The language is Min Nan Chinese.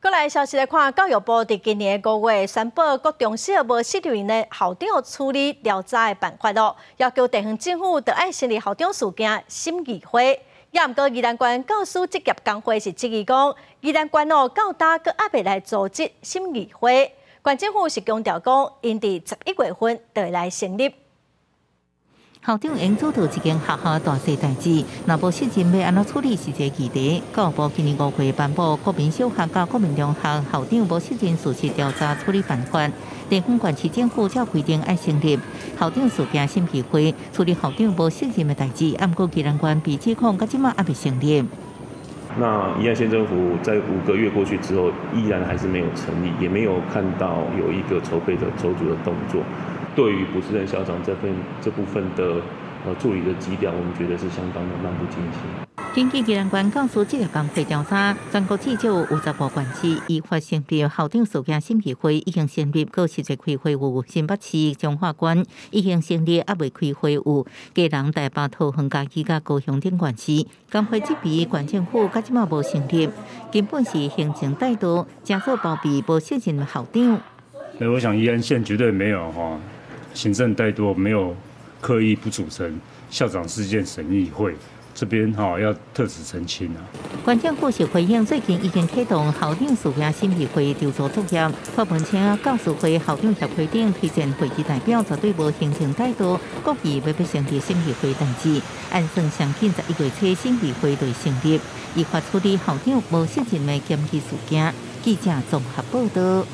閣來消息來看，教育部佇今年5月宣布，國中小無適任的校長處理調查的辦法囉，要求地方政府著愛成立校長事件審議會。也毋過宜蘭縣教師職業工會是質疑講，宜蘭縣哦到今閣猶未來組織審議會，縣政府是強調講，𪜶佇11月份就會來成立。校長應主導這間學校大細代誌，若無適任欲按怎處理是一個議題。教育部今年5月頒布國民小學佮國民中學校長無適任事實調查處理辦法，地方縣市政府照規定愛成立校長事件審議會，處理校長無適任的代誌。毋過宜蘭縣被指控，到這馬猶未成立。那宜蘭縣政府在5個月過去之後，依然還是沒有成立，也沒有看到有一個籌備的籌組的動作。對於不適任校長這部分的處理的基調，我們覺得是相當的漫不經心。根據宜蘭縣教師職業工會調查，全國至少有15縣市依法成立校長事件審議會，已經成立，閣實際開會有新北市、彰化縣已經成立，猶未開會有基隆、台北、桃園、嘉義佮高雄等縣市。工會質疑縣政府到這馬無成立，根本是行政怠惰，假做包庇無適任校長。我想宜蘭縣絕對沒有哈行政怠惰，沒有刻意不組成校長事件審議會，這邊哈要特此澄清啊。縣政府是回應，最近已經啟動校長事件審議會籌組作業，發文稱教師會、校長協會等推薦會議代表絕對無行政怠惰，故意欲欲成立審議會代誌，按算上緊11月初審議會就成立，依法處理校長無適任的檢舉事件。記者綜合報道。